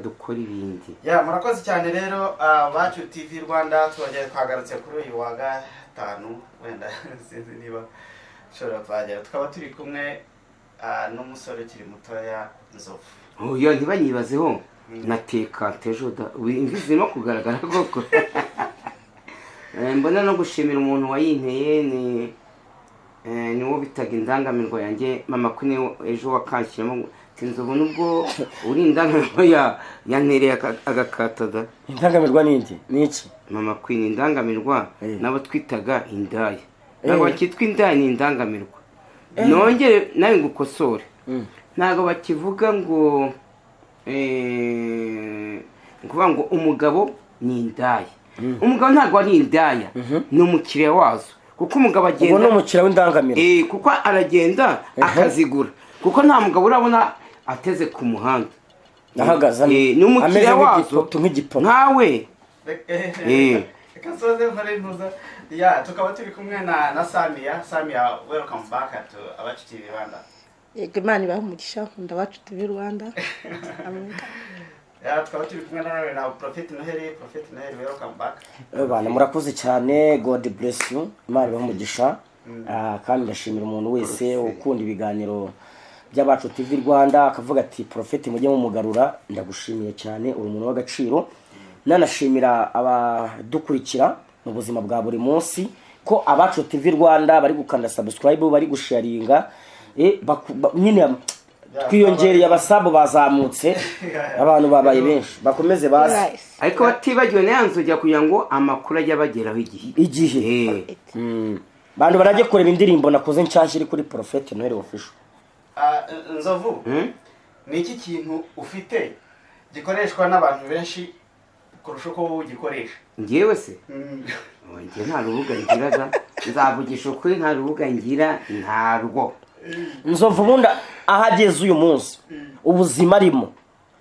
Dukora ibindi. Ya, murakoze cyane rero, Bacu TV Rwanda. Twongeye twagarutse kuri uyu wa gatanu, wenda sinzi niba ushobora kuhagera. Tukaba turi kumwe n'umusore ukiri mutoya, Nzovu. Oya, ntibanyibazeho, nateka tejo da. Ubu imvi zirimo kugaragara koko. Mbona no gushimira umuntu wayinteye, ni niwo bitaga indangamirwa yanjye, mama Kune, ejo wakanshyiramo ati: "Nzovu, nubwo uri indangamirwa ya yantereye agakata da." Indangamirwa ni iki? Ni iki? Mama Queen, indangamirwa nabo twitaga indaya, ntabwo bakitwa indaya, ni indangamirwa. Nongere nawe ngukosore, ntabwo bakivuga ngo ni ukuvuga ngo umugabo ni indaya. Umugabo ntabwo ari indaya, ni umukiriya wazo, kuko umugabo Ubwo agenda ni umukiriya w'indangamirwa. Kuko aragenda akazigura, kuko nta mugabo urabona ateze ku muhanda. Ahagaze Ni umukiriya ameze wazo. nk'igipoto, nk'igipoto. Nkawe. Reka nsoze nkore ntuza. Ya, tukaba turi kumwe na Samiya. Samiya, welcome back to Abacu TV Rwanda. Yego, Imana ibahe umugisha, nkunda Abacu TV Rwanda. Amen. Ya, tukaba turi kumwe na na Prophet Noheli. Prophet Noheli, welcome back. Bana, murakoze cyane, God bless you, Imana ibahe umugisha. Kandi ndashimira umuntu wese ukunda ibiganiro by'Abacu TV Rwanda, akavuga ati: "Prophet mujye mumugarura." Ndagushimiye cyane, uri umuntu w'agaciro. Nanashimira abadukurikira mu buzima bwa buri munsi, ko Abacu TV Rwanda bari gukanda subscribe, bari gusharinga, nyine twiyongereye abasabu, bazamutse, abantu babaye benshi, bakomeze baze. Nice. Ariko batibagiwe na ya nzogera, kugira ngo amakuru ajye abageraho igihe. Igihe. Bantu barajye kureba indirimbo nakoze nshyashya iri kuri Prophet Noel Official. Nzovu, ni iki kintu ufite gikoreshwa n'abantu benshi kurusha uko wowe ugikoresha? Njyewe se? Oh, njye nta rubuga ngiraga, nzavugisha ukuri, nta rubuga ngira, ntarwo. Nzovu ubundi aho ageze uyu munsi, ubuzima arimo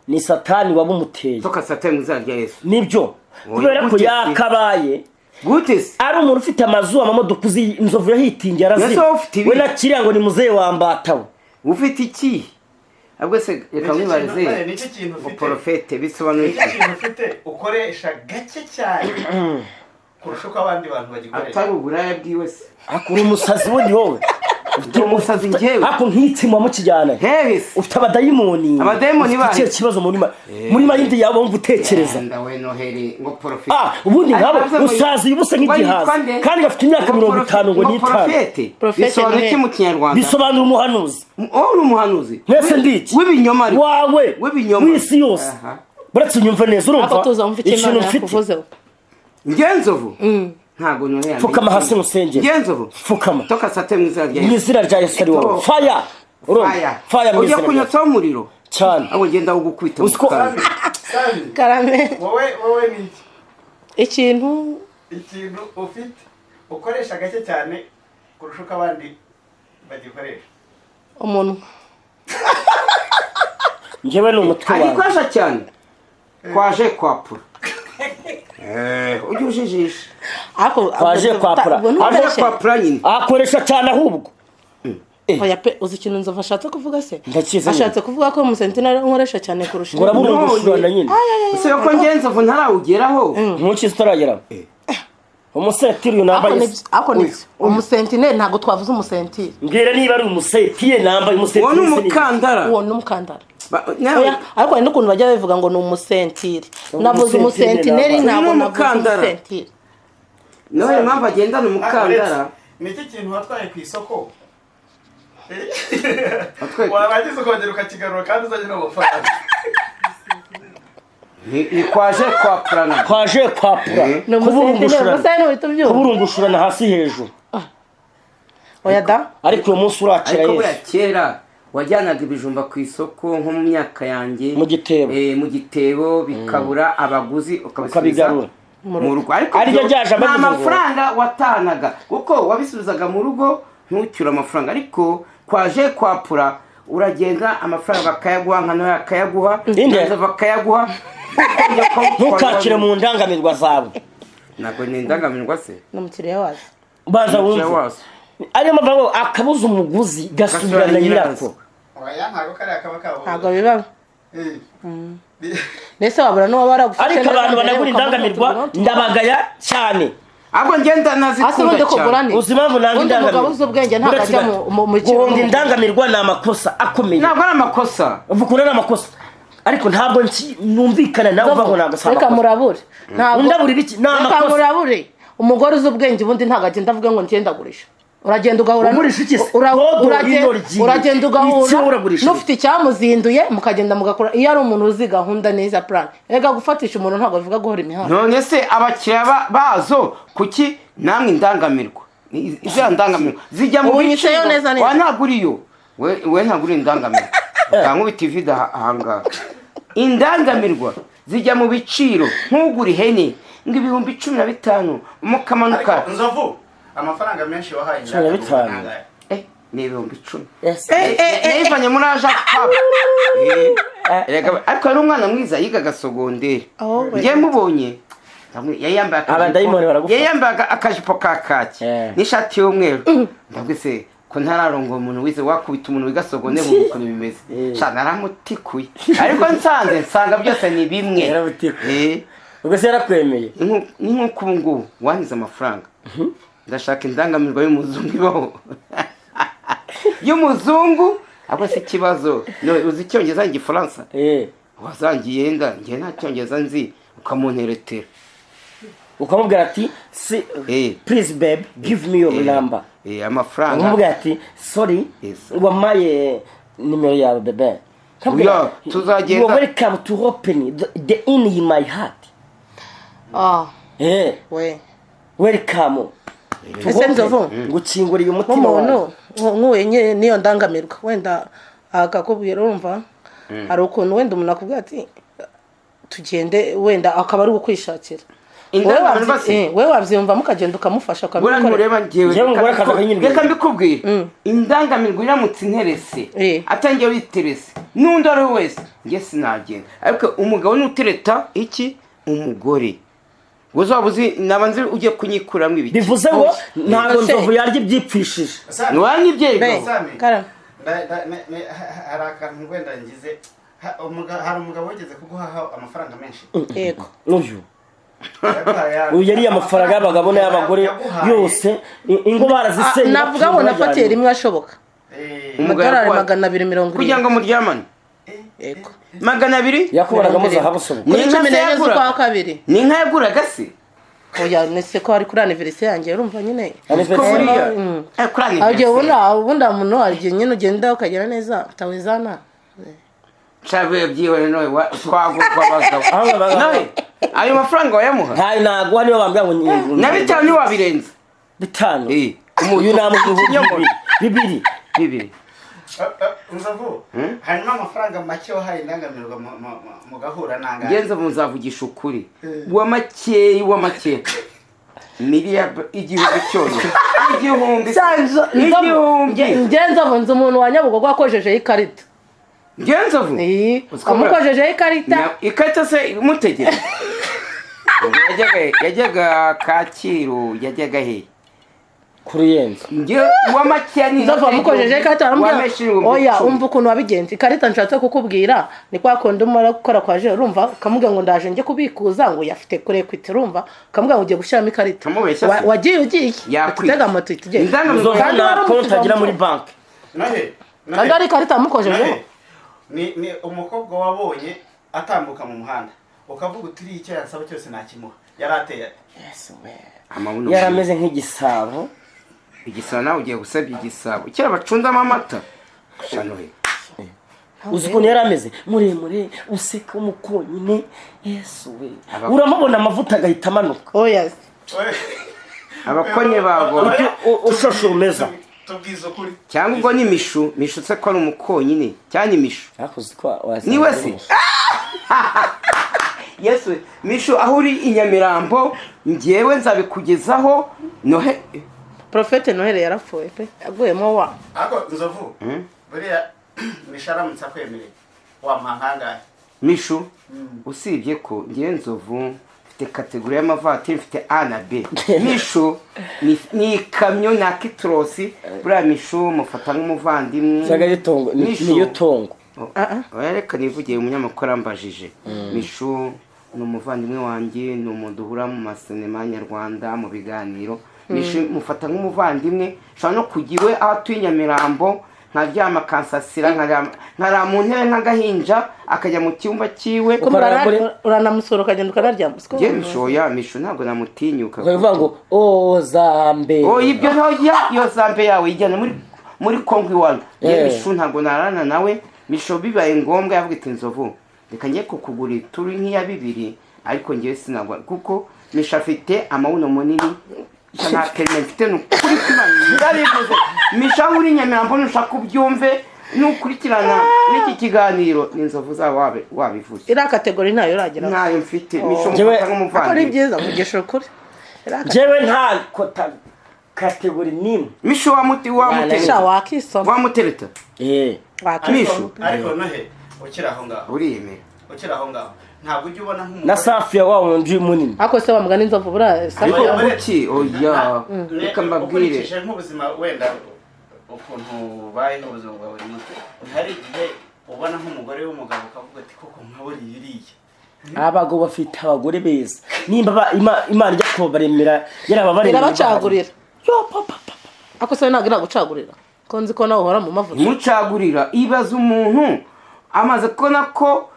ni Satani wabumuteye. Toka Satani mu izina rya Yesu. Nibyo. Oya, kubera ko gute se? yakabaye Gute se? ari umuntu ufite amazu, amamodoka. Uzi Inzovu yahitingiye Ese arazima. wowe ufite ibi? We na kiriya ngo ni muzehe wambatawe. Ufite iki ahubwo se? Reka Ni iki nkwibarize. ni iki kintu Ngo ufite? porofete bisobanuye Ni iki iki? kintu ufite ukoresha gake cyane kurusha uko abandi bantu bagikoresha? Atari uburaya bwiwe se? Akura umusazi wundi wowe. Ndi umusazi njyewe? Ako nk'itsima mukijyana. Hehe se? Ufite abadayimoni. Abadayimoni Ufite bahe? ikihe kibazo muri mayindi yawe wumva utekereza? Genda we Noheli, ngo porofete. Ubundi nkabo Ariko ngo usaziye ubusa ngo nk'igihaza yitwa nde? kandi gafite imyaka Ngo 50 ngo ngo n'itanu. porofete Porofete bisobanura iki Noheli. mu Kinyarwanda? Bisobanura umuhanuzi. Wowe uri umuhanuzi? Mwese ndi iki? W'ibinyoma ariko. Wawe. W'ibinyoma. W'isi yose. Aha. Buretse unyumve neza, urumva Ako tuza wumva icyo ikintu Imana mfite? yakuvuzeho. Njye Nzovu ntabwo Noheli yamenye. Pfukama hasi musengere. Njye Nzovu? Pfukama. Toka Satani mu izina rya Mu Yesu. izina rya Yesu, ari wowe fire, urumva? Fire. Fire mu Ujya izina rya Yesu. kunyotsaho umuriro Cyane. ahubwo ngenda ugukubita mu Uzi ko- kanwa. Sami, Karame. wowe ni iki? Ikintu. Ikintu ufite ukoresha gake cyane kurusha uko abandi bagikoresha. Umunwa. Njyewe ni umutwe wawe. Arikoresha cyane kwaje kwapura. Ujye ujijisha. Ariko Kwaje kwapura. Ubwo Kwaje ntukoreshe. kwapura nyine. Akoresha cyane ahubwo. Oya pe, uzi ikintu Nzovu ashatse kuvuga se? Ndakizi nyine. Ashatse kuvuga ko umusentinari nkoresha cyane kurusha Ngo uraburungushurana nyine. Ese ko njye Nzovu ntarawugeraho? Ntukize utaragera umusetiri uyu Ako nambaye. nibyo, ako nibyo, umusentineri, ntabwo twavuze umusentiri. Mbwira niba ari umusetiye nambaye. Uwo Umusetiri ni umukandara. Uwo ni umukandara. Nawe. Oya, ariko hari n'ukuntu bajya babivuga ngo ni umusentiri. Navuze Umusentineri. umusentineri, ntabwo Uyu ni navuze umukandara. umusentiri. Nawe impamvu agendana umukandara. Ni iki kintu watwaye ku isoko Watwaye warangiza ukongera ukakigarura kandi uzanye n'amafaranga? Ni kwaje kwapurana. Kwaje kwapura. Ni umusentineri. Kuburungushurana. Gusa uhita ubyumva. Kuburungushurana hasi hejuru. Oya da. Ariko uyu munsi urakira. Ariko buriya Yesu. kera wajyanaga ibijumba ku isoko, nko mu myaka yanjye. Mu gitebo. Mu gitebo, bikabura abaguzi, ukabisubiza Ukabigarura. mu rugo, ariko Ariryo byo rya jambo nta rivuga ngo- mafaranga watahanaga, kuko wabisubizaga mu rugo ntucyure amafaranga. Ariko kwaje kwapura uragenda, amafaranga bakayaguha, nka nawe akayaguha. Inde? Naza bakayaguha, ukongera ukawutwara. Ntukakire mu ndangamirwa zawe. Ntabwo ni indangamirwa se? Ni umukiriya wazo. Baza Umukiriya wumve. wazo. Ariyo mpamvu ngo akabuza umuguzi gasubirana nyirako. Oya, ntabwo kariya kaba kabuze. Ntabwo bibaho. Mbese wabura n'uwaba waragufashe Ariko neza abantu mbere banagura ukamufata indangamirwa ubundi. ndabagaya cyane. Ahubwo ngenda Hasi nazikunda ubundi kugura cyane. ni Uzi impamvu nanga Ubundi umugabo indangamirwa? uzi ubwenge ntabwo Uretse ajya gato. mu Guhonga indangamirwa ni amakosa akomeye. Ntabwo ari amakosa. Uvuga ukuntu ari amakosa, ariko ntabwo numvikana nawe uvuga ngo ntabwo si Reka amakosa. murabure, ntabwo Undabura ibiki? Ni Reka amakosa. murabure, umugore uzi ubwenge ubundi ntabwo agenda avuga ngo ngendagurisha. Uragenda ugahura Ugurisha iki se? Dodo, intoryi, uragenda icyo ugahura uragurisha? n'ufite icyamuzinduye, mukagenda mugakora. Iyo ari umuntu uzi gahunda neza, plan. Reka, gufatisha umuntu ntabwo bivuga guhora imihanda. None se abakiriya bazo kuki namwe indangamirwa, ziriya ndangamirwa zijya mu Ubu unyiseyo neza neza. Wa, ntabwo uriyo, we ntabwo uri indangamirwa, utankubita ivide ahangaha. Indangamirwa zijya mu biciro, nk'ugura ihene ngo 15,000 mukamanuka. Ariko Nzovu, amafaranga menshi wahaye 15. indangamirwa? Ni 10,000. Yes. Nayivanye muri aja pub. Ariko yari umwana mwiza, yigaga sogonderi. Oh, we. Njye mubonye yari yambaye Abadayimoni baragufata. Yari yambaye akajipo ka kaki n'ishati y'umweru. Ndabwo se ko ntararongora umuntu wize, wakubita umuntu wiga sogonderi mu ukuntu bimeze. Sha, naramutikuye, ariko nsanze nsanga byose ni bimwe. Yaramutikuye. Ubwo se yarakwemeye? Ni nk'uko ubu ngubu wangize amafaranga, ndashaka indangamirwa y'umuzungu ibaho, y'umuzungu. Ahubwo si ikibazo. No, uzi icyongereza n'igifaransa? Wazangiye nda njye nta cyongereza nzi, ukamunteretera. Ukamubwira ati si "Please babe, give me your number." Amafaranga. Ukamubwira ati "Sorry." Yes. "Wampaye nimero yawe, bebe?" Oya, tuzagenda. "You are welcome to open the in my heart." Ah. We. Welcome to Ese open. Nzovu? Ngukinguriye umutima Nk'umuntu wawe. Nk'uyu nyine niyo ndangamirwa, wenda akakubwira, urumva hari ukuntu wenda umuntu akubwira ati "Tugende", wenda akaba ari ukwishakira. Indangamirwa se? Wowe wabyiyumva, mukagenda ukamufasha Buriya ukabikorera. ntureba njyewe. Njyewe umugore akaza akayinyibwira. Reka mbikubwire, indangamirwa iramutse interese, atangiye witerese n'undi ari we wese, njye sinagenda. Ariko umugabo nutereta iki umugore, uzaba uzi naba nzi ugiye kunyikuramo ibiki. Bivuze ngo ntabwo Ese- Nzovu yarya ibyipfishije. Ntiwanyibye. Be, Sami. karame. Hari akantu wenda ngize. Hari umugabo wigeze kuguhaho amafaranga menshi? Yego. Uyu Yaguhaye- uyu yariye amafaranga y'abagabo n'ay'abagore Yaguhaye- yose. Ingo barazisenye. Navuga ngo nafatiye rimwe ashoboka. Umugabo Amadolari yaguhaye- 270. Kugira ngo muryamane? Yego. 200? Yakubaragamo zahabu sobo. Ni Kuri inka cumi se n'enye yaguraga? z'ukwa kabiri. Ni inka yaguraga se? Oya, nese ko ari kuri anniversaire yanjye, urumva nyine. Ko Anniversaire. buriya kuri Aho ugiye anniversaire. ubona ubundi muntu hari igihe nyine ugenda ukagera neza utawezana. Shabe, byihore nowe, twagurwa abagabo. Aho abagabo- Nowe, ayo mafaranga wayamuha? Ntayo naguha niba bambwira ngo Na 5 ntiwabirenza? 5? Umuntu- Uyu namuha ibihumbi Ikinyomoro. 2000. 2. Nzovu, hanyuma amafaranga make wahaye indangamirwa mugahura nangahe? Ngenze muzavugisha ukuri, uwamakeya, uwamakeya, miliyari 1000 cyonyine, 1000, 1000. Ngenza vunze umuntu wa Nyabugogo wakojejeho ikarita. Ngenzovu? Uziko Amukojejeho ikarita. Ikarita se imutegera? Ubwo yajyaga Kacyiru, yajyaga he? Kuri yenze. Njye uwamakeya ni Nzovu wamukojejeho ikarita, aramubwira Wameshe ibihumbi oya. icumi. Umva ukuntu wabigenza. Ikarita nshatse kukubwira ni kwa kundi umara gukora kwa je, urumva ukamubwira ngo "Ndaje njye kubikuza", ngo uyafite kuri Equity, urumva ukamubwira ngo ugiye gushyiramo ikarita. Amubeshya se? Wagiye ugiye Yakwica. utega moto uhita ugenda. Indangamirwa- Nzovu Kandi nta wari konti umufite agira wa muri mutungo. banki. Nohe, Nohe. Kandi ari ikarita yamukojejeho. Nohe, ni umukobwa wabonye atambuka mu muhanda ukavuga uti "Uriya icyo yansaba cyose nakimuha", yari ateye ate? Amabuno. Yari ameze nk'igisabo. Igisabo? Nawe ugiye gusebya igisabo kera bacundamo amata. Shanohe. Uzi ukuntu yari ameze? Muremure, useka, umukonyine. Yesu we, uramubona amavuta agahita amanuka. Oya. Abakonye babo. Ushoshe umeza. Tubwize ukuri. Cyangwa ubwo ni Mishu. Mishu se ko ari umukonyine cyangwa ni Mishu? Ariko uzi ko wasanga Ni we ari se? umuswa. Yesu, Mishu, aho uri i Nyamirambo, ngewe nzabikugezaho Nohe. Profete Noheli yarapfuye pe, yaguyemo wa. Ariko Nzovu, buriya Misha aramutse akwemereye wamuha nkangahe? Mishu, usibye ko ngewe Nzovu mfite catégorie y'amavatiri, mfite A na B. Mishu ni ikamyo na Actros. Buriya Mishu mufata nk'umuvandimwe. Usanga ari itongo Mishu. niyo tongo. Oya, reka nivugiye, umunyamakuru arambajije. Mishu ni umuvandimwe wanjye, ni umuntu duhura mu masinema nyarwanda, mu biganiro. Mishu mufata nk'umuvandimwe. Nshobora no kujya iwe aho atuye i Nyamirambo, nkaryama akansasira, nkarara mu ntebe nk'agahinja, akajya mu cyumba cyiwe. Ko uranamusura ukagenda ukanaryama, siko? Njye Mishu, oya, Mishu ntabwo namutinyuka. Ukavuga ngo o zambe. Oh, ibyo ntoya, iyo zambe yawe ijyana muri Kongo iwanyu. Njye Mishu ntabwo narana nawe. Mishu bibaye ngombwa yavuga iti: "Nzovu, reka njye kukugura ituru nk'iya bibiri," ariko njyewe sinagwa, kuko Mishu afite amabuno munini. Nta perime mfite, ni ukuri kw'Imana ndabivuze. Mishu, aho uri Nyamirambo, nushaka ubyumve, nukurikirana n'iki kiganiro, ni Nzovu uzaba wabivuze. Iriya category ntayo uragera. Ntayo mfite. Mishu Njyewe- mufata Ariko ni nk'umuvandimwe. byiza kugisha ukuri. Iriya Njyewe nta kota category n'imwe. Mishu wamuti Sha, wamutereta wakisoma. Wamutereta. Wakisoma. Mishu. Ariko nohe ukiri aho ngaho, Uriyemera. ukiri aho ngaho, ntabwo ujya ubona nk'umugore Na Safiya wa wundi munini. Ariko se wa mugani, Nzovu, buriya Ariko Safiya kuki? Oya, reka mbabwire. Ukurikije nk'ubuzima, wenda ukuntu ubayeho ubuzima bwa buri munsi, hari igihe ubona nk'umugore w'umugabo ukavuga ati: "Koko nka buriya iriya." Abagabo bafite abagore beza, nimba Imana ijya kubaremera yarababaremera. Irabacagurira. Yo papa papa. Ariko se ntabwo iragucagurira, ko nzi ko nawe uhora mu mavuta? Mucagurira? Ibaza umuntu amaze kubona ko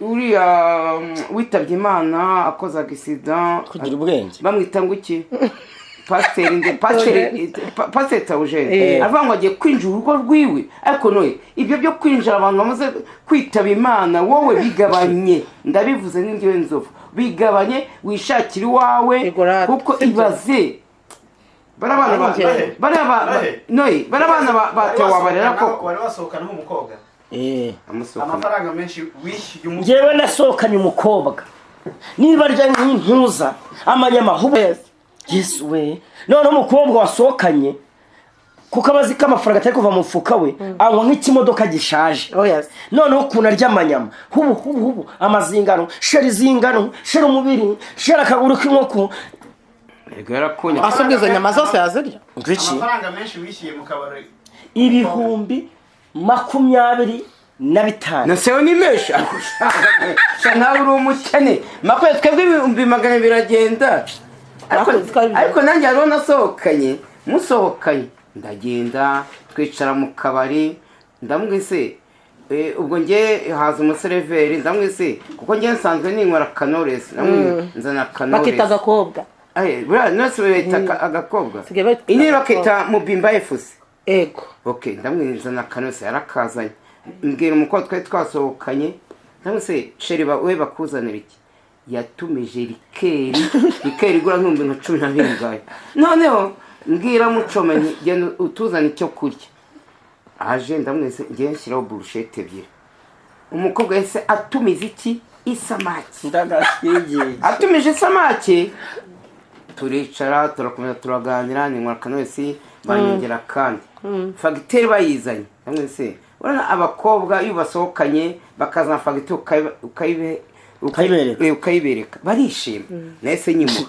uriya witabye Imana akoze agisida. Kugira ubwenge. Bamwita ngo iki? Pasiteri nde? Pasiteri, pasiteri Tawujene. Avuga ngo agiye kwinjira urugo rwiwe, ariko noye ibyo byo kwinjira abantu bamaze kwitaba Imana, wowe bigabanye. Ndabivuze n'ingewe Nzovu, bigabanye, wishakire iwawe. Igorate. Kuko Sibyo. ibaze bariya bana bariya noye bariya bana batewe wabarera koko? Wari wasohokana nk'umukobwa? Amusohokana. Amafaranga menshi wishyuye umukobwa? Njyewe nasohokanye umukobwa, niba arya nk'intuza amanyama hubu. Yesu we! Noneho umukobwa wasohokanye, kuko aba azi ko amafaranga atari kuva mu mufuka we, anywa nk'ikimodoka gishaje. Oh yes. Noneho ukuntu arya amanyama, hubu hubu hubu, amazingano, chéri, zingano, chéri, umubiri, chéri, akaguru k'inkoko. Erega yarakunya. Asubwa izo nyama zose yazirya? Ngwiki? Amafaranga menshi wishyuye mu kabari? 25,000. Naseho ni menshi sha, nawe uri umukene. Makumyabiri, twebwe 200,000 agenda. Ariko Ariko nanjye hariho nasohokanye, musohokanye, ndagenda twicara mu kabari, ndamwise ubwo nge haza umuseriveri, ndamwise kuko nge nsanzwe ninywera kanores, ndamwe nzana Bakita kanores. agakobwa. Aye, buriya nose bayita agakobwa. Sigaye bayita Ini agakobwa. bakita Mubimba efusi. Ego. Okay, ndamwinjiza kanose, yarakazanye. Mbwira umukobwa twari twasohokanye, ndamwise: "Chéri, we bakuzanira iki?" Yatumije liqueur, liqueur igura nk'ibihumbi nka cumi na bingahe. Noneho mbwira Mucome nti: "Genda utuzane icyo kurya." Aje, ndamwise ngiye nshyiraho burushete ebyiri. Umukobwa yahise atumiza iki? Isamaki. Ndagaswigiye. Atumije isamaki, turicara, turakomeza turaganira, ninywa kanwesi, banyongera kandi fagitire bayizanye. Cyangwa se urabona abakobwa iyo basohokanye bakazana fagitire Ukayibereka. Ukayibereka barishima. Nahise nyimuha.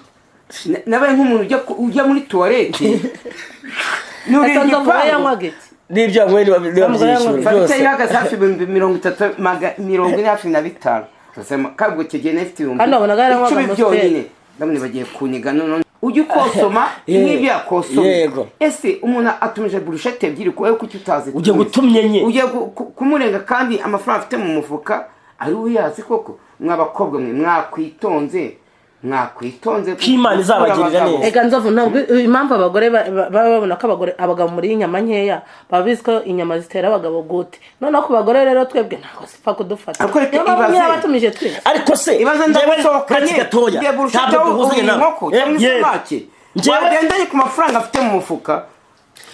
Nabaye nk'umuntu ujya muri toilette nurira Ese Nzovu we igipangu. yanywaga iki? N'ibyo yanyweye niba byishyura Fagitire byose. ihagaze hafi 30,000, 40 hafi na bitanu. Kabwo icyo gihe nari mfite ibihumbi Kandi wabonaga yaranywaga icumi Amstel. byonyine. Ndabona bagiye kuniga none ujya ukosoma nk'ibyo yakosoma. Yego. Ese umuntu atumije burushete ebyiri, wowe kuki utazi? Ugiye gutumye enye. Ugiye kumurenga, kandi amafaranga afite mu mufuka ari uyazi koko. Mwa bakobwa mwe, mwakwitonze, mwakwitonze. Ko Imana izabagirira neza. Ega Nzovu, ntabwo impamvu abagore baba babona ko abagore abagabo muri inyama nkeya, baba bizi ko inyama zitera abagabo gute. Noneho ku bagore rero, twebwe ntabwo zipfa kudufata. Ariko reka Niyo mpamvu ibaze. nyine abatumije twese. Ariko se Ibaze, njyewe ndagusohokanye, uretse gatoya, ugiye burushete, ntabwo duhuzanye nawe. inkoko cyangwa Yego. isamake, wagendanye ku mafaranga afite mu mufuka.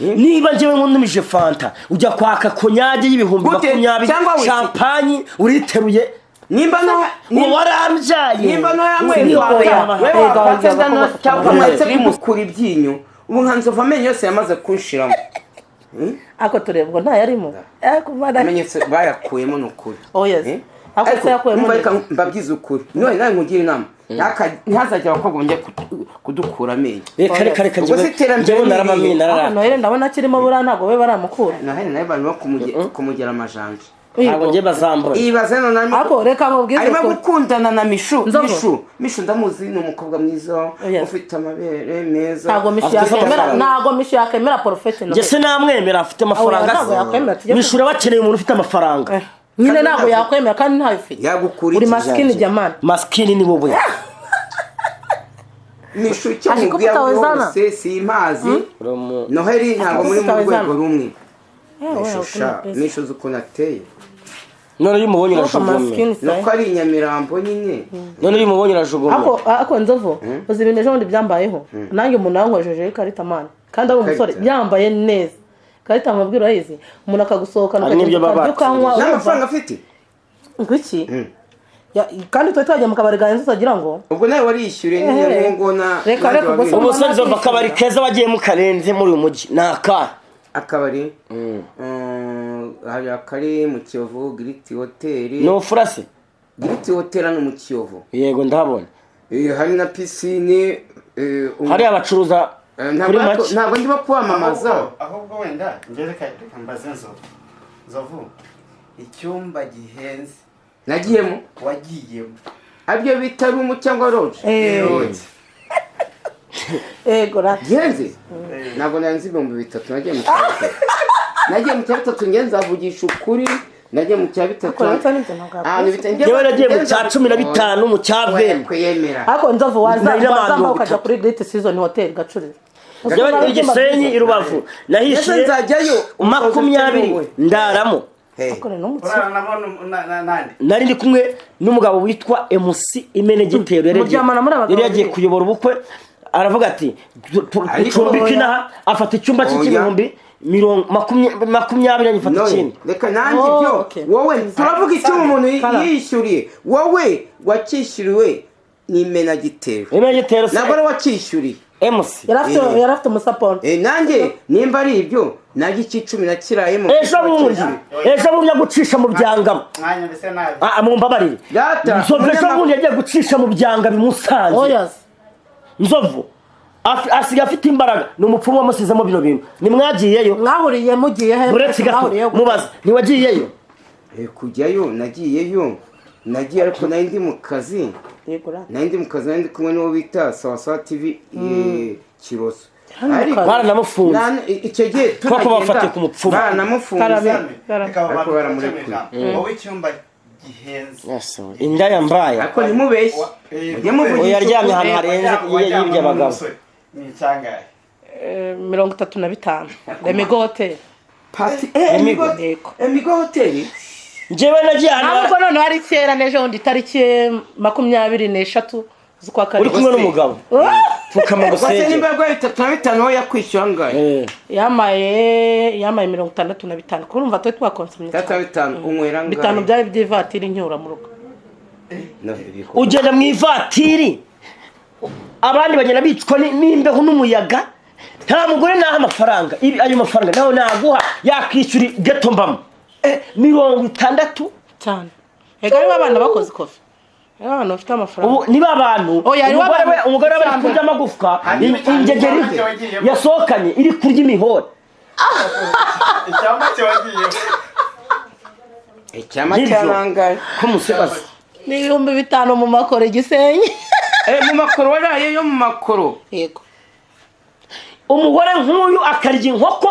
Niba njyewe nkuntumije Fanta, ujya kwaka konyage y'ibihumbi Gute? 20. Cyangwa whisky. Champagne uriteruye. Nimba no Uwo warambyaye. Nimba no yanyweye Niyo Fanta, yama. wewe Ega, wakwatse ega, ndano bakobwa. cyangwa mwetse kumukura ibyinyo. Ubu nka Nzovu amenyo yose yamaze kunshiramo. Ariko tureba ngo ntayarimo ariko Mana. Amenyetse bayakuyemo, ni ukuri. Oh yes. Eh? Ariko se yakuyemo Umva, neza. reka mbabwize ukuri, none nawe nkugire inama. Ntihazajya abakobwa bongera kudukura amenyo. Reka, reka, reka. Ubwo se iterambere Njyewe ni narabamenye. irihe? Ariko Narara. Noheli ndabona akirimo, buriya ntabwo we baramukura. Noheli nawe barimo kumugera amajanja. Ntabwo njye bazambona. Ibaze none arimo Ariko reka mubwize arimo ukuri. gukundana na Mishu. Nzovu. Mishu ndamuzi, ni umukobwa mwiza Yes. ufite amabere meza. Ntabwo Mishu Afite yakwemera, amafaranga. ntabwo Mishu yakwemera porofeti. Njye se namwemera afite amafaranga? Ntabwo yakwemera, tujye. Mishura bakeneye umuntu ufite amafaranga. Nyine ntabwo yakwemera kandi ntayo ufite. Yagukura Uri iki? masikini jamani. Masikini ni wowe. Mishu icyo Ashika mubwiye aho utawezana. hose simpazi. Uri umu- Noheli ntabwo muri mu Utawezana. rwego rumwe. Eh, Mishu wewe, sha, kuna pesa. Mishu uzi ukuntu ateye. None iyo umubonye Ariko urajugunya. masikini Nuko sayi. ari i Nyamirambo nyine. None iyo umubonye urajugunya. Ako Nzovu, uzi ibintu ejo bundi byambayeho? Nanjye umuntu yankojejeho ikarita mani, kandi ari umusore Ikarita? yambaye neza. Ikarita nkubwira urayizi, umuntu akagusohokana, Hari n'ibyo ukagenda baba ukarya ukanywa, Nta urumva? mafaranga afite. Ngo iki? Kandi tuba twagiye mu kabari gahenze utagira ngo Ubwo nawe warishyuriye nyine. Ehe. Ngo na Reka, reka, ubwo se Ubu se Nzova, akabari keza wagiye mukarenze muri uyu mujyi ni akahe? Akabari, hari akari mu Kiyovu, Giriti Hoteli. Ni ufurase. Giriti Hoteli hano mu Kiyovu. Yego, ndahabona. Hari na pisine Hariya bacuruza ntabwo kuri make. Ntabwo ndimo kwamamaza. Ahubwo wenda njye reka mbaze Nzovu. Nzovu, icyumba gihenze Nagiyemo wagiyemo? Aribyo bita room cyangwa lodge? Eh. Lodge. Ego rata. Gihenze ntabwo narenze 3000. Nagiye mu cya bitatu, nagiye mu cya bitatu. Nge nzavugisha ukuri, nagiye mu cya bitatu. Ariko rata nibyo ntabwo Ahantu bita Njyewe nagiye mu cya 15, mu cya 20. Kwiyemera. Ariko Nzovu, waza Nari n'abantu wazamba 30. ukajya kuri Great Season Hotel Gacuriro. Njyewe i Gisenyi i Rubavu Ese nahishyuye nzajyayo 20 ndaramo. Hey. Ariko ni n'umukire. Urarana nabo nande? Nari ndi kumwe n'umugabo witwa MC Imenegitero, yari Muryamana muri abagabo yari yagiye babiri. kuyobora ubukwe, aravuga ati Ariko- "Ducumbike inaha", afata icyumba cye Oya. cy'ibihumbi 20, ngifata None, ikindi. reka nanjye Oh, ibyo okay. wowe turavuga icyo umuntu Kara. yishyuriye. Wowe wacyishyuriwe ni imenagitero. Imenegitero se? Ntabwo ari wacyishyuriye. MC. Yari afite Eh. yari afite umusaporo. Nanjye nimba ari ibyo, nanjye icy'icumi nakirayemo. Ejo bundi gucisha mu byangabo. Mwanya mbese nabi. Ah, mumbabarire. Data, Nzovu ejo bundi yagiye gucisha mu byanga bimusanze. Oya. Nzovu asigaye afite imbaraga, ni umupfumu wamusizemo bino bintu. Nimwagiyeyo? Mwahuriye mugiye he? Uretse gato. Mwahuriye gute? Mubaze, ntiwagiyeyo? Kujyayo nagiyeyo, nagiye ariko nari ndi mu kazi. Yego rata. Nari ndi mu kazi, nari ndi kumwe n'uwo bita Sawasawa TV, Kiroso. Hano mu Ariko- kazi. Baranamufunze. Icyo gihe Kuko bafatiye ku mupfumu. Baranamufunze. Karame. Reka Ariko babanze baramurekuye. bacemo ijambo. Wowe icyumba gihenze Inda yambaye. Ariko ntimubeshye. Mujye muvugisha Oya, aryamye ukuri. ahantu harenze yibye abagabo. Ni icyangahe? 35, Lemigo Hotel. Pati Emigo. Yego. Emigo Hoteli. Njyewe nagiye ahantu Ntabwo noneho ari kera, n'ejo bundi tariki 23 z'ukwa uri karindwi. kumwe n'umugabo, pfukama Ubwo se gusenge. nimba yarwaye 35, wowe yakwishyura angahe? Yamaye 65, kuko urumva twe twakonsomye Itatu na bitanu unywera angahe? Bitanu byari by'ivatiri ncyura mu rugo. No, ibikorwa. Ugenda mu ivatiri, abandi bagenda bicwa n'imbeho n'umuyaga. Nta mugore naha amafaranga. Ayo mafaranga nawe naguha yakwishyura geto mbamo. 60. Cyane, ega aribo abana bakoze ikofi, aribo abantu bafite amafaranga. Ubu niba abantu Oya, hariho umugore we abantu- umugore we ari kurya amagufwa, Hanyuma ingegeri icyamba wagiyemo. yasohokanye iri kurya imihore. Icyamba cye wagiyemo? Icyama Nibyo. cyarangaye. Ko musibaza. Ni 5000 mu makoro i Gisenyi. Mu makoro waraye yo mu makoro? Yego. Umugore nk'uyu akarya inkoko,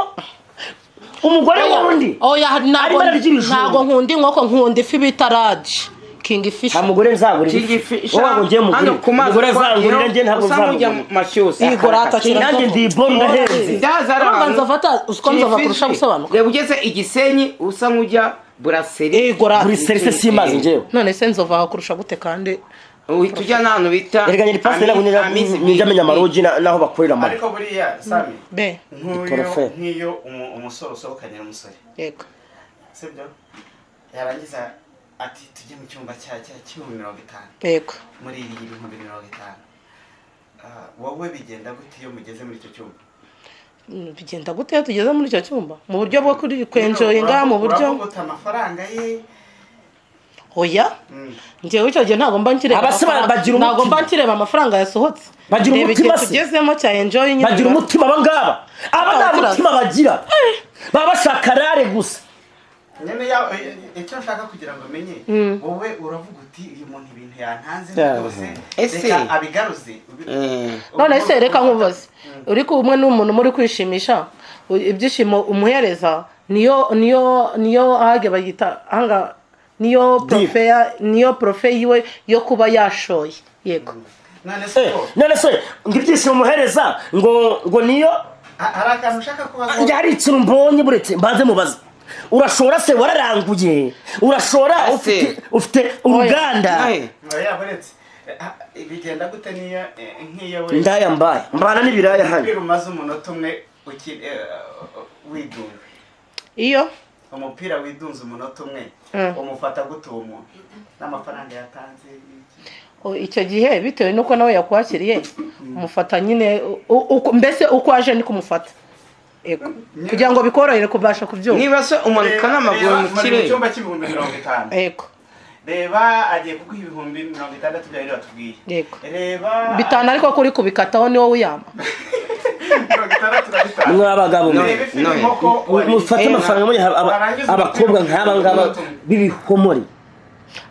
umugore wundi Oya, ntabwo arimo ararya ibijumba. Ntabwo nkunda inkoko, nkunda ifi bita raji king fish. Nta mugore nzagurira Kingi ifi. Wowe ngo ngiye mugurire hano ku mazi umugore azangurira, njye ntabwo usanga ujya nzamugurira. mashyushyu. Yego, rata kira. Nanjye ndi iboro, ndahenze. Ndaza ari Urumva ahantu nzafata uziko nzava kurusha gusobanuka. Reba ugeze i Gisenyi usa nk'ujya Buraseri. Yego rata. Buri serivisi simazi njyewe. None se nzova kurusha gute kandi? Uhita ujya n'ahantu bita Erega nyiri pasiteri ntabwo nijya amenya amarogi n'aho bakorera amabi. Ariko buriya Sami, Be. nk'uyo Itoroferi. nk'iyo umusore usohokanye n'umusore, Yego. sibyo, yarangiza ati tujye mu cyumba cya 50,000, Yego. muri iri 50,000. Wowe bigenda gute iyo mugeze muri icyo cyumba? Bigenda gute iyo tugeze muri icyo cyumba? Mu buryo bwo kuri kwenjoyinga, mu buryo Uravuga uti amafaranga ye? Oya, njyewe icyo gihe ntabwo mba nkireba Abase bagira umutima. Ntabwo mba nkireba amafaranga yasohotse. Bagira Reba umutima igihe se. tugezemo cya enjoy nyine. Bagira umutima aba ngaba, aba nta Abaturage. mutima bagira, baba bashaka rare gusa. Nyine icyo nshaka kugira ngo menye, wowe uravuga uti uyu muntu ibintu yantanze Yeah. byose, Ese. reka abigaruze. None se reka nkubaze, uri kumwe n'umuntu muri kwishimisha, ibyishimo umuhereza niyo ahage bayita hanga, niyo profe niyo profe yiwe yo kuba yashoye, yego. None se ko None se ngo ibyishimo muhereza ngo niyo hari akantu ushaka kubaza? Njye hari ikintu mbonye, buretse mbanze mubaza: urashora se? Wararanguye? Urashora? Ese. Ufite uruganda? Nawe, Oya, buretse. Bigenda gute niyo nk'iyo we Ndaya mbaye mbana n'ibiraya hano. Umupira umaze umunota umwe widunze. Iyo Umupira widunze umunota umwe, umufata gute uwo muntu n'amafaranga yatanze n'iki? O, icyo gihe bitewe n'uko nawe yakwakiriye, umufata nyine mbese uko aje niko umufata, yego, kugira ngo bikorohere kubasha kubyumva. Niba se umanuka n'amaguru Reba, mu muri mu kirere. cyumba cy'ibihumbi 50, Yego. reba agiye kuguha 60,000 byari batubwiye. Yego. Reba 5, ariko kuri kubikataho ni wowe uyamba. 65. Mwabagabo mwe, Reba ifi None. n'inkoko wariye. mufate amafaranga muyiha Warangiza abakobwa umupira nk'aba ngaba umunota umwe. b'ibihomori.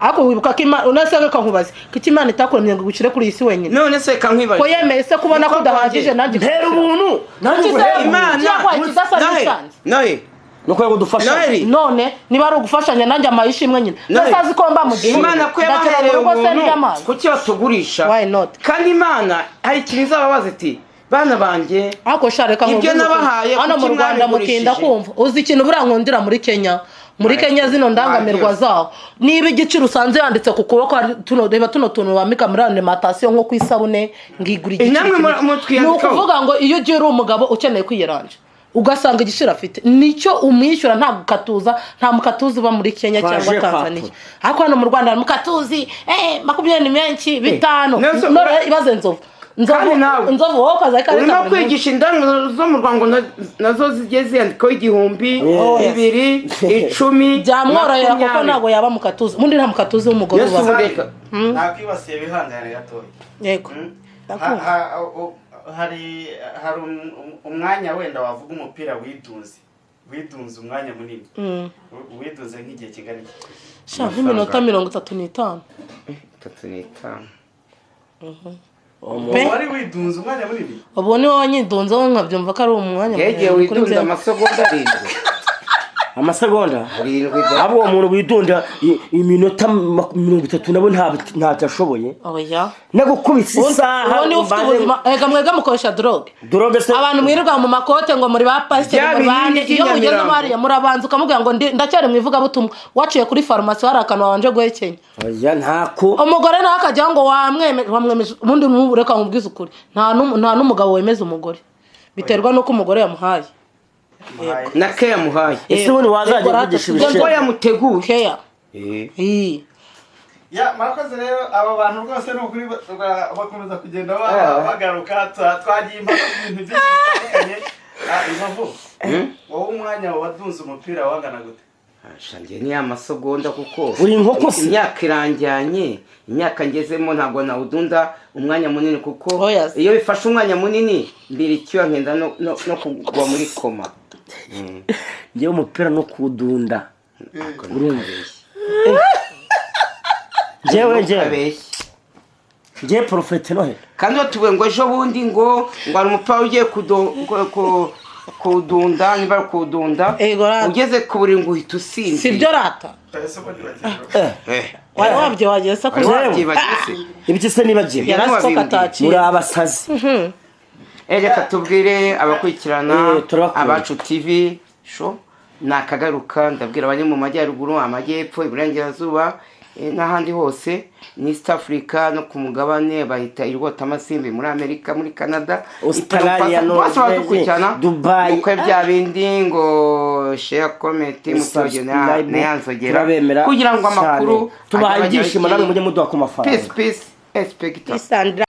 Ariko wibuka ko Imana, unase reka nkubaze, ko icyo Imana itakuremye ngo igushyire kuri iyi si wenyine, None se ko kankwibaza. yemeye se kubona ko Niko udahagije, nanjye Ntera ubuntu nanjye Kuki se- nguhere. Imana Cyangwa ikidasa Nohe, n'isanze. Nohe, Nuko ngo dufasha. Noheli. None niba ari ugufashanya, nanjye amaye ishimwe nyine. Noheli. Mbese azi ko mba mu gihugu, Imana ko ndagera mu yabahereye rugo se ubuntu, ry'amazi? kuki batugurisha? Why not? Kandi Imana hari ikintu izababaza iti: "Bana banjye, Ariko sha, reka ibyo nkubwize ukuri. nabahaye, Hano kuki mu Rwanda mutinda mwabigurishije?" kumva. Uzi ikintu buriya nkundira muri Kenya? Muri Kenya zino ndangamirwa zaho, niba igiciro usanze yanditse ku kuboko, hari tuno, reba tuno tuntu bambika muri alimentation nko ku isabune, ngigura igiciro Namwe iki n'iki. mutwiyandikaho. Ni ukuvuga ngo iyo ugiye uri umugabo ukeneye kwiyeranja, ugasanga igiciro afite nicyo umwishyura, nta gukatuza, nta mukatuzi uba muri Kenya Twaje cyangwa Tanzania. kwatura. Ariko hano mu Rwanda hari mukatuzi, 20 ni menshi, 5. Nese None ibaze nzovu, nzovu, Kandi nawe nzovu, wowe ukaza urimo kwigisha indangamuntu zo mu Rwanda ngo nazo zigiye ziyandikaho 1000, Oh, yes. 2, 10, Byamworohera kuko 20. ntabwo yaba mukatuzi, ubundi nta mukatuzi w'umugore Yesu uba. ubu reka. Nakwibasiye, bihangane gatoya. Yego. Ndakumva. Hari umwanya wenda wavuga umupira widunze umwanya munini, widunze nk'igihe kingana iki? Sha, nk'iminota 35. 35. Pe. Wari widunze umwanya munini? Ubu ni wowe wanyidunzeho nkabyumva ko ari umwanya Yegeye muremure kuri widunze njyewe. amasegonda 7. Amasegonda 7 da. Abo uwo muntu widunda iminota 30 nabo ntacyo ashoboye. Oya. Nagukubise isaha. Uwo niwe ufite ubuzima. Ega mwega mukoresha drogue. Drogue se? Abantu mwirirwa mu makote ngo muri ba pasiteri, Bya muri binini bande, iyo mugeze by'inyamirambo. hariya murabanza ukamubwira ngo ndacyari mu ivugabutumwa, waciye kuri farumasi, hari akantu wabanje guhekenya. Oya, ntako. Umugore nawe akajya ngo wamwemeje. Ubundi n'ubu reka nkubwize ukuri, nta n'umugabo wemeza umugore, biterwa n'uko umugore yamuhaye. Na ke yamuhaye. Ese ubundi wazajya Yego, uvugisha rata, Ko ibisheke? yamuteguye. Keya. Ii. Ya, murakoze rero. Aba bantu rwose ni ukuri bakomeza kugenda bagaruka. Twagiye impaka ku bintu byinshi bitandukanye. Inkovu, wowe umwanya wadunze umupira wangana gute? Shanjye ni amasegonda kuko Uri inkoko se? imyaka iranjyanye, imyaka ngezemo ntabwo nawudunda umwanya munini kuko Oh, yes. iyo bifashe umwanya munini mbira icyuya, nkenda no kugwa muri koma. Ngewe umupira no kuwudunda, urumva, ngewe Ntukabeshye. ngewe porofete Noheli. Kandi batuvuye ngo ejo bundi ngo hari umupira ugiye kuwudunda, niba ari kuwudunda, Ego, rata. ugeze ku buriri ngo uhita usinzira. Si byo rata. Ese ubundi bakiri Wari wabyibagiye se ko Wari Yewe. wabyibagiwe se? Ibiki se nibagiwe? Yari azi ko Ntiwabimbwiye. kataciye. Muri abasazi. Reka tubwire abakurikirana Turabakunda. Abacu TV Show ni akagaruka. Ndabwira abari mu majyaruguru, amajyepfo, iburengerazuba, n'ahandi hose ni East Africa no ku mugabane bahita irwotamasimbi, muri Amerika, muri Canada, Australia, bose Norvege, baradukurikirana. Dubai. Mukwe bya bindi ngo share, comment, mutoge Subscribe, na yanzogera turabemera kugira ngo amakuru cyane. Tubaha ajye abageraho. ibyishimo, namwe mujye muduha ku mafaranga. Peace, peace, respect. Peace and